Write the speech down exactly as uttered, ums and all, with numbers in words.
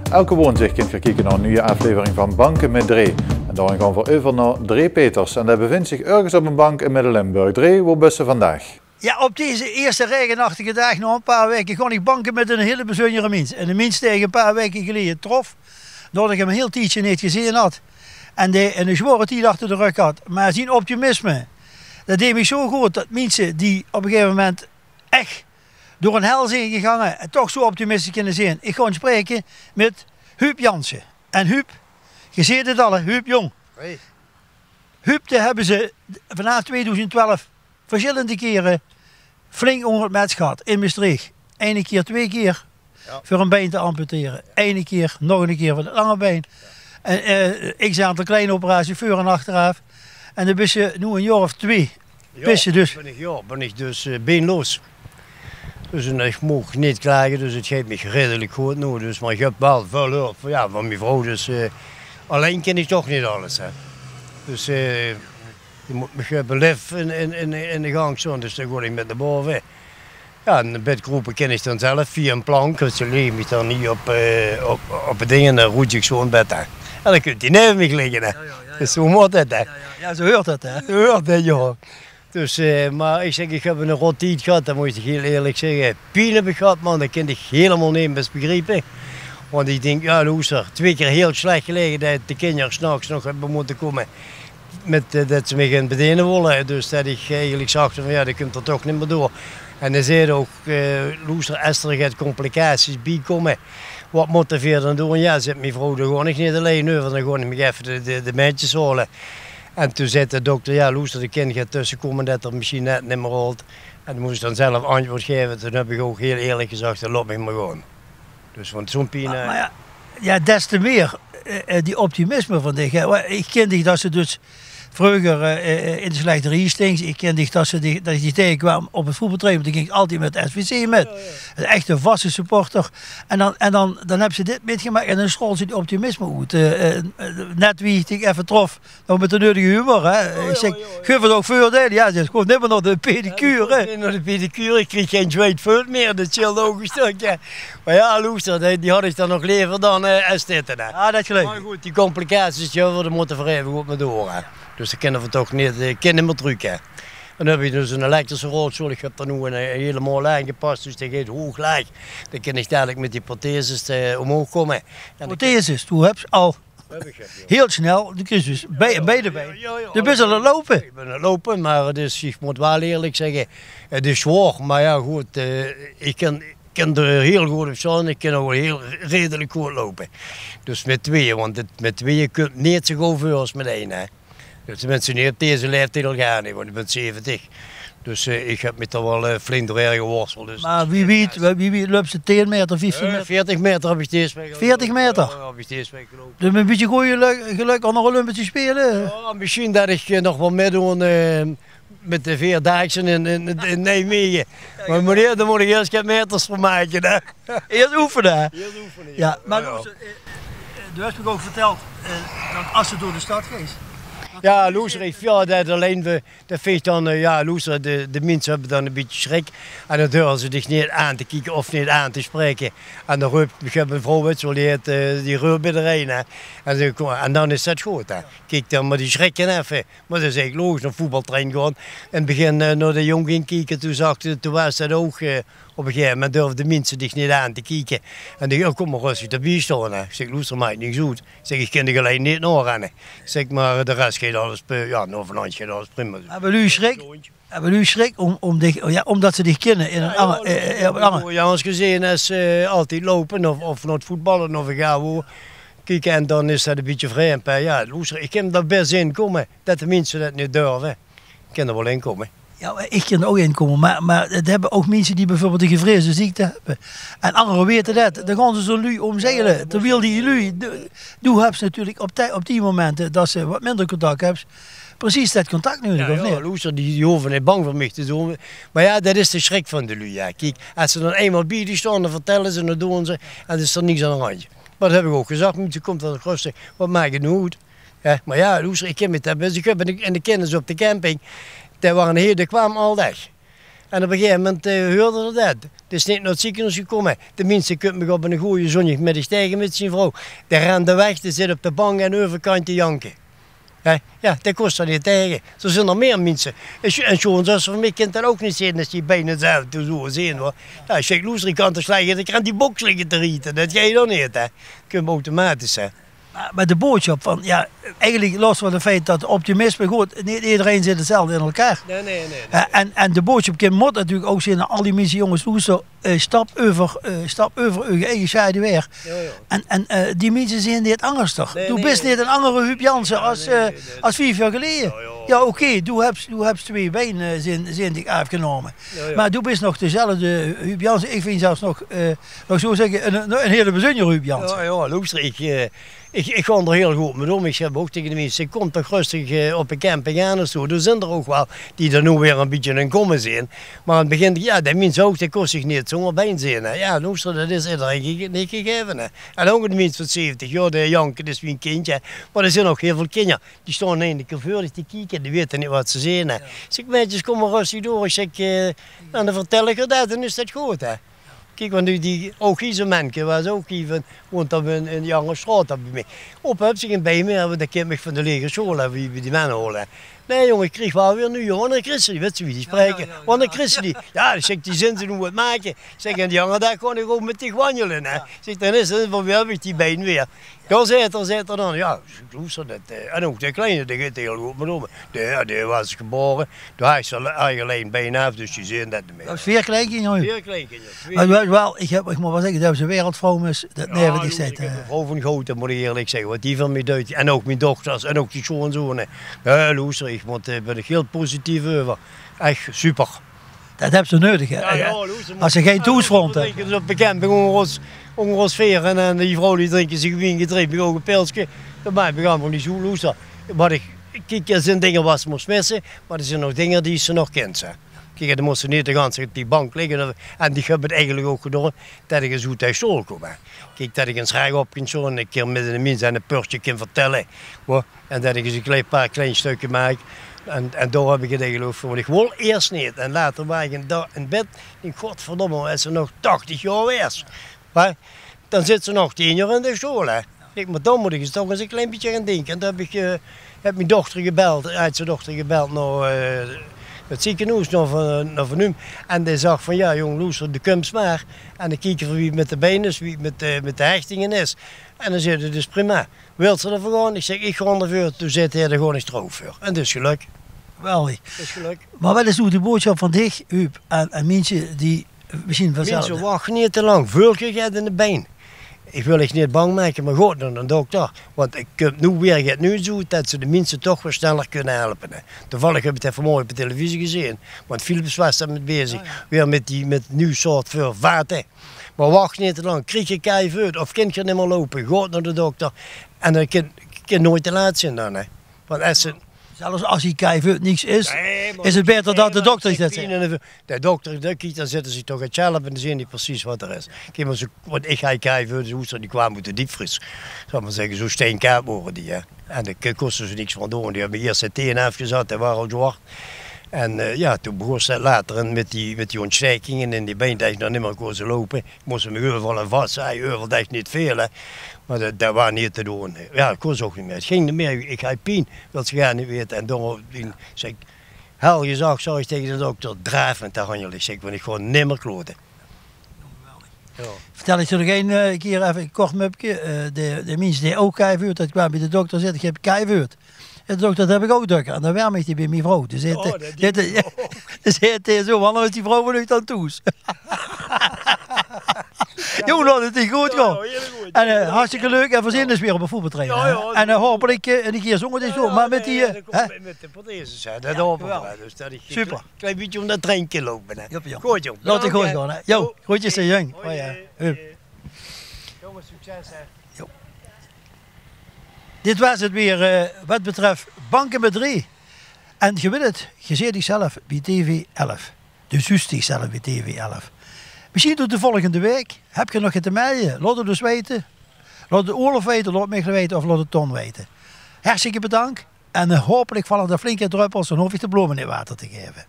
Elke woonsdig kint geer kieke nao 'n nuuj aflevering van Banke mit Dré. En daorin gaon v'r euver nao Dré Peters. En dae bevint zich örges op 'n bank in Midde-Limburg. Dré, wo bis se vandaag? Jao, op deze ierste raegenachtige daag, nao 'n paar waeke, gaon ich banke mit 'ne hiele bezunjere miens. 'Ne miens dae ich 'n paar waeke geleje trof, naodet ich 'm 'n hiel tiedsje neet gezeen had. En dae 'ne zwaore tied achter de rögk had. Mer zien optimisme, det deeg mich zo good, det miense die op 'n gegaeve moment ech door 'n hel zeen gegange en toch zo optimistisch kinne zeen. Ich gaon spraeke mit Huub Jansen. En Huub, geer zeet 't al, hè, Huub Jong. Hoi. Huub, dae höbbe ze vanaaf tweedoezend twelf versjillende kiere flink ónger 't mets gehad in Mestreech. Eine kier, twee kier veur ein bein te amputere. Eine kier, nog eine kier veur 't anger bein. En, eh, x aantal kleine operaties veur en achteraaf. En dan bis se noe ein jaor of twee, bis se dus, bin ich, jao, bin ich dus, eh, beenloos. Dus en ich maag neet klage, dus 't geit mich redelik good noe. Dus, mer ich höb waal väöl hulp van, jao, van mien vrouw. Dus, eh, allein kin ich toch neet alles, hè. Dus, eh, die mót mich, eh, belief in, in, in, in de gank staon, dus dan gaon ich mit nao bove. Jao, en in bed kroepe kin ich dan zelf via ein plank, want ze lege mich dan hie op, eh, op, op 't ding en dan roets ich zo in bed, hè. En dan kump die neve mich ligke, hè. Jao, jao, jao, jao. Dus zo mót 't, hè. Jao, jao, jao, zo huurt 't, hè. Zo huurt 't, jao. Dus, eh, mer ich zèk, ich höb ein rot tied gehad, det mót ich hiel ierlik zègke. Pien höb ich gehad, man, det kin ich hielemaol neet mie begriepe. Want ich dink, jao, loester, twee kier hiel slech gelaege, det de kinjer 's nachs nog höbbe mótte kómme mit, eh, det ze mich in bed in wólle. Dus det ich eigelik zag van, jao, det kump d'r toch neet mie door. En hae zag ouch, eh, loester, es d'r get complicaties bie kómme, waat mótte veer dan doon? Jao, zaet mien vrouw, dan gaon ich neet allein euver, dan gaon ich mich effe de, de, de mense haole. En toen zag de dokter, jao, loester, d'r kin get tösse kómme det 't mesjien net neet mie rolt. En dan mós ich dan zelf antjwaord gaeve. Toen höb ich ouch hiel ierlik gezag, dan laot mich mer gaon. Dus van zo'n pien, mer, eh, mer jao, jao, des te mieër, eh, eh, die optimisme van dich, hè. Wa-, ich kin dich det se dus vreuger, eh, eh, in de slachterie stings. Ich kin dich det se die, det ich dich taengekwaam op 't voetbalterrein, want dan gings se altied mit 't S V C mit. Jao, jao. Eine echte vaste supporter. En dan, en dan, dan höbs se dit mitgemaak en dan straols se die optimisme oet. Eh, eh, net wie ich dich effe trof, nog mit de neudige humor, hè. Jao, ich zèk, jao, jao, jao. Guf 't ouch veurdeile? Jao, zèk, ich gaon nimmer nao de pedicure, hè. Jao, ich gaon neet nao de pedicure, ich krieg gein zweitvoot mieër, det sjeelt ouch ein stök, hè. Mer jao, loester, die, die had ich dan nog lever dan, eh, es dit, hè. Jao, det geluif ich. Mer good, die complicaties, jao, veer mótte veur eeuwig op mit door, hè. Dus dan kinne veer toch neet, eh, kinne neet mie trök, hè. En dan höb ich dus ein elektrische rolstoel. Ich höb d'r noe ein, eh, hielemaol aangepas, dus die geit hoog laag. Dan kin ich dalik mit die protheses, eh, omhoog kómme. En dan kin Protheses, doe höbs al Höb ich, höb ich, jao. Hiel snel, de crisis. Jao, jao. Beide bein. Jao, jao. De bis al aan 't loupe. Ich bin aan 't loupe, mer 't is, ich mót waal ierlik zègke, 't is zwaor. Mer jao, good, eh, ich kin, kin d'r hiel good op staon. Ich kin ouch waal hiel redelik good loupe. Dus mit twieë, want 't, mit twieë kump neet zo gaw veur es mit eine, hè. Tenminste, neet op deze laeftied al gaar neet, want ich bin zeventig. Dus, eh, ich höb mich d'r waal, eh, flink doorhaer geworsteld, dus. Mer wie wied, wie, wie wied löps se? Tieën maeter, vieftieën maeter? Eh, veertig maeter höb ich dees waek geloupe. Veertig maeter? Jao, höb ich dees waek geloupe. Dus mit ein bietje gooj gelök, gelök aan de Olympische Spele? Jao, mesjien det ich, eh, nog waal mitdoon, eh, mit de Veerdaagse in, in, in Nijmegen. Mer meneer, dao mót ich ieërs get meters veur make, hè. Ieërs oefene, hè? Ieërs oefene, jao. Jao, mer jao, loester, eh, eh, doe höbs mich ouch vertèld, eh, det es se door de stad geis, det Jao, loester, ich, jao, det allein, det vinj ich dan, eh, jao, loester, de, de minse höbbe dan ein bietje sjrik. En dan durve ze dich neet aan te kieke of neet aan te spraeke. En dan röp, ich höb ein vrouw, wèts se waal, die haet, eh, die röp bie d'r ein, hè. En ze ko-, en dan is det good, hè. Kiek, dan, mer die sjrikke effe. Mer det is eigelik logisch, nao voetbalterrein gaon. In 't begin, eh, nao de jóng ging kieke, toen zag ze, toen waas det ouch, eh, op ein gegaeve moment durfde minse dich neet aan te kieke. En die, "Oh, kóm mer röstig d'rbie staon, hè." Ich zèk, "Loester, maak niks oet." Ich zèk, "Ich kin dich allein neet naorenne." Ich zèk, "Mer de res geit alles, jao, naovenant geit alles prima." Höbbe luuj sjrik? Höbbe luuj sjrik óm, óm dich, jao, ómdet ze dich kinne in ein anger, eh, eh, op ein anger. Jao, jao, es gezeen, es, eh, altied loupe of, of nao 't voetballe of ich gaon wo kieke en dan is det ein bietje vreemp, hè. Jao, loester, ich kin d'r bès in kómme det de minse det neet durve. Ich kin d'r waal in kómme. Jao, ich kin d'r ouch in kómme, mer, mer 't höbbe ouch minse die bieveurbeeld ein gevreesde ziekte höbbe. En angere weite det. Dan gaon ze zo'n luuj ómzeile. Jao, terwiel die luuj, de, doe höbs natuurlik op die, op die momente det se waat minder contact höbs, precies det contact nudig, of neet? Jao, loester, die, die hove neet bang veur mich te zeen. Mer jao, det is de sjrik van de luuj, jao. Kiek, es ze dan einmaol bie dich staon, dan vertèlle ze en dan doon ze. En dan is d'r niks aan de handj. Mer det höb ich ouch gezag, minse, kóm dan röstig. Waat maak 't noe oet? Hè, mer jao, loester, ich kin mit det bès. Ich höb in de, in de kinnes op de camping, dae wore hie, dae kwaam al daag. En op e gegaeve moment, eh, heurde d'r det. Dae is neet nao 't zeekenhoes gekómme. De mins kump mich op eine gooje zóndigmiddig taenge mit zien vrouw. Dae rent weg, dae zit op de bank aan de euverkantj te janke. Hè? Jao, det kós d'r neet taenge. Zoe zeen d'r mier minse. En sj-, en sjoonzöster van mich kint det ouch neet zeen es die bein zelf zoe zeen, huur. Jao, ich zèk: "Loester, ich kan toch ligke, ich kan die boks ligke te riete." Det geit dan neet, hè. Kump automatisch, hè. Mer, mer de boodsjap van, jao, eigelik los van 't feit det optimisme, good, neet ederein zit 'tzelfde in elkaar. Nae, nae, nae, nae. Eh, en, en de boodsjap kin, mót natuurlik ouch zeen nao al die minse: jónges, loester, eh, stap euver, eh, stap euver eur eige sjaduw haer. Jao, jao. En, en, eh, die minse zeen dit angers toch? Nae, nae, nae. Doe bis neet 'nen angere Huub Jansen es, eh, es vief jaor geleje. Jao, jao. Jao, oké, doe höbs, doe höbs twee bein, eh, zeen, zeen dich aafgenómme. Jao, jao. Mer doe bis nog dezelfde Huub Jansen. Ich vinj zelfs nog, eh, laot ich zoe zègke, 'n, 'n, 'n hiele bezunjere Huub Jansen. Jao, jao, loester, ich, eh, ich, ich gaon d'r hiel good mit óm. Ich zèk ouch taenge de minse: "Kóm toch röstig, eh, op de camping aan en zoe." D'r zeen d'r ouch waal die d'r noe weer e bietje aan 't kómme zeen. Mer aan 't begin, jao, dae mins ouch, dae kós zich neet zónger bein zeen, hè. Jao, loester, det is ederein gege-, neet gegaeve, hè. En ouch de mins van zeventig jaor, dae janke is wie e kindj, hè. Mer d'r zeen ouch hiel väöl kinjer die staon eine kier veur dich te kieke, die weite neet waat ze zeen, hè. Jao. Ich zèk: "Maedjes, kóm mer röstig door." Ich zèk, eh, "dan vertèl ich 'r det, dan is det good, hè." Kiek, want die, die, ouch hie zoe'n menke waas ouch hie van, woont dan in, in die anger straot dan bie mich. Op, höb ich gein bein mieë, want dae kint mich van de lege sjool, hè, wie, wie die men hole. Nae, jóng, ich krieg waal weer nuuj, jóng. Wannieër kriegs se die? Wits se wie die spraeke? Jao, jao, jao. Wannieër kriegs se die? Jao, ich zèk, die zin ze noe aan 't make. Ich zèk, en die anger daag gaon ich ouch mit dich wanjele, hè. Jao. Ich zèk, dan is 't, dan höb ich die bein weer. Jao, zaet 'r, zaet 'r dan, jao, ich loester det, eh, en ouch de kleine, dae geit hiel good mit óm. Dae, jao, dae waas gebaore, doe haw ze al, eigelik allein bein aaf, dus die zeen det neet mieë. Det is veer kleinkinjer, jóng. Veer kleinkinjer, twee. Mer waal, waal, ich höb, ich mót waal zègke, det is 'n wereldvrouw, mis, det neve dich zit, eh. Jao, ich höb 'n vrouw van goud, det mót ich ierlik zègke, waat die veur mich deit. En ouch mien dochters en ouch die sjoonzone. Jao, loester, ich mót, eh, bön ich hiel positief euver. Ech super. Det höbs se neudig, hè. Jao, jao, loester, es se gein thoesfront höbs. Drinke ze op de camping ónger ós, ónger ós veer. En, en die vrouwe die drinke zich wien, die drink mich ouch e pilske. Det maak mich allemaol neet zoe, loester. Mer ich, kiek, d'r zeen dinger waat se mós misse, mer d'r zeen nog dinger die se nog kins, hè. Kiek, dan mós se neet de ganse tied op die bank ligke. En ich höb 't eigelik ouch gedaon det ich ins oet de sjool kóm, hè. Kiek, det ich ins rechop kin staon, ein kier mit eine mins aan ein pörsje kin vertèlle. Hoor. En det ich ins ein klein, paar klein stökker maak. En, en dao höb ich 't eigelik veur. Want ich wól iers neet. En later waas ich in, dao in bed. Ich dink: "Godverdomme, es se nog tachtig jaor waers, hè, dan zits se nog tien jaor in de sjool, hè." Ich dink: "Mer dan mót ich ins toch ins ein klein bietje gaon dinke." En dao höb ich, eh, haet mien dochter gebeld, haet zien dochter gebeld nao, eh, 't zeekenhoes, nao Van, nao Van Nuim. En dae zag van: "Jao, jóng, loester, doe kums mer. En dan kieke v'r wie 't mit de bein is, wie 't mit de, mit de hechtinge is." En dae zag: "Det is prima." "Wils se d'r veur gaon?" Ich zèk: "Ich gaon d'r veur." Toen zaet hae: "Dao gaon ich trouwens veur." En det is gelök. Geweldig. Det is gelök. Mer waat is noe de boodsjap van dich, Huub, aan, aan minse die mesjien vanzelf... Minse, wach neet te lang. Veult geer get in de bein, ich wil uch neet bang make, mer gaot nao de dokter. Want ich höb noe weer get nuuts gehuurd, det ze de minse toch weer sneller kinne helpe, hè. Toevallig höb ich 't vanmorge op de televisie gezeen. Want Philips waas dao mit bezig. Ah, jao. Weer mit die, mit nuuj soort veur vate. Mer wach neet te lang. Krieg geer kaivoet of kint geer nimmer loupe, gaot nao de dokter. En det kin, kin noeats te laat zeen dan, hè. Want es ze... Zelfs es die kaivoet niks is, is 't baeter det de dokter uch det zaet. De dokter, dae kiek, dan zitte ze toch 't zelf en dan zeen die precies waat d'r is. Kiek, mer zoe, want ich haw kaivoet, zoe, die kwame oet de diepvries. Zal ich mer zègke, zoe steinkaad wore die, hè. En dao k-, kóste ze niks aan doon. Die höbbe iers de tein aafgezat, die wore al zwart. En, eh, jao, toen begós 't later mit die, mit die óntstaekinge in die bein, det ich nog nimmer kós loupe. Mós ich mich euveral aan vaszaaie, euveral, det is neet väöl, hè. Mer det, det waas neet te doon. Jao, ich kós ouch neet mieë. 't Ging neet mieë. Ich haw pien, wils se gaar neet weite. En daoróm zag ich, hel gezag, zag ich taenge de dokter: "Draaf mit de hanjel," ich zèk, "want ich gaon nimmer klote." Jao. Vertèl ich dich nog ein, eh, kier effe ein kort mupke. Eh, de, de mins dae ouch kaivoet haw, dae kwaam bie de dokter, zaet: "Ich höb kaivoet." En de dokter: "Det höb ich ouch dökker." En dan werm ich die bie mien vrouw. Dus, oh, det, dus, dus, zoe, wannieër is die vrouw van uch dan thoes? Jóng, laot 't dich good gaon. Jao, hiel good. En, eh, hartstikke leuk. En veer zeen ós weer op 't voetbalterrein, hè? Jao, jao. En, eh, hopelik, eh, ein kier zónger dich, mer mit die, eh, hè? Mit de protheses, hè. Det hoop ich waal. Super. Klein bietje óm det trein loupe, hè. Jao, jao. Good, jóng. Laot 't dich good gaon, hè. Jao, groetjes, hè, jóng. Hoi, hè. Hoi. Jónges, succes, hè. Jao. Dit waas 't weer, eh, waat betröf Banke mit Drie. En geer weit 't, geer zeet uch zelf bie TV elf. Dus zuus uch zelf bie TV elf. Mesjien tot de volgende waek. Höb geer nog get te melde? Laot 't ós weite. Laot 't Olaf weite, laot 't Michel weite of laot 't Ton weite. Hartstikke bedank. En, eh, hopelik valle d'r flinke dröppels, dan hoof ich de blome neet water te gaeve.